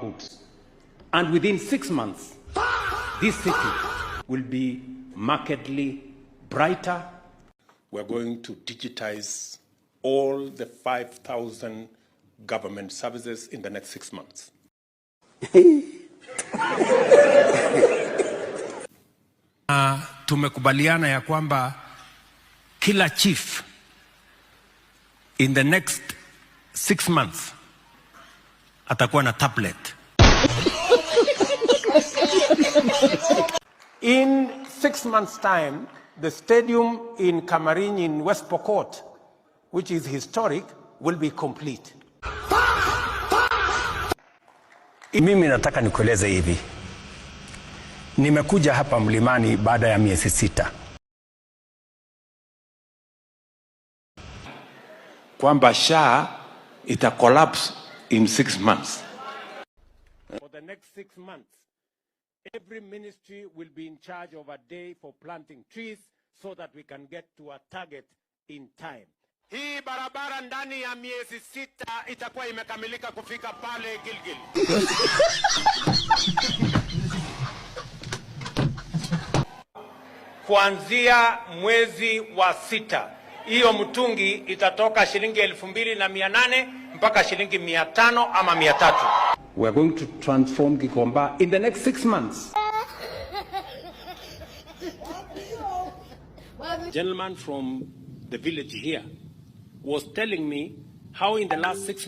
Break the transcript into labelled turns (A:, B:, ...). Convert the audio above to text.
A: Goods. And within 6 months, this city will be markedly brighter.
B: We're going to digitize all the 5,000 government services in the next 6 months.
A: Tumekubaliana ya kwamba kila chief in the next 6 months atakuwa na tablet. In 6 months' time, the stadium in Kamarin in West Pokot, which is historic, will be complete. Mimi nataka nikueleze hivi. Nimekuja hapa mlimani baada ya miezi 6
B: Kwamba SHA ita collapse in 6 months.
A: For the next 6 months, every ministry will be in charge of a day for planting trees so that we can get to a target in time. Hii barabara ndani ya miezi 6 itakuwa imekamilika kufika pale Gilgil. Kuanzia mwezi wa 6 hiyo mtungi itatoka shilingi 2,800 mpaka shilingi 500 ama 300. We are going to transform Gikomba in the next 6 months. Gentleman from the village here was telling me how in the last 6 months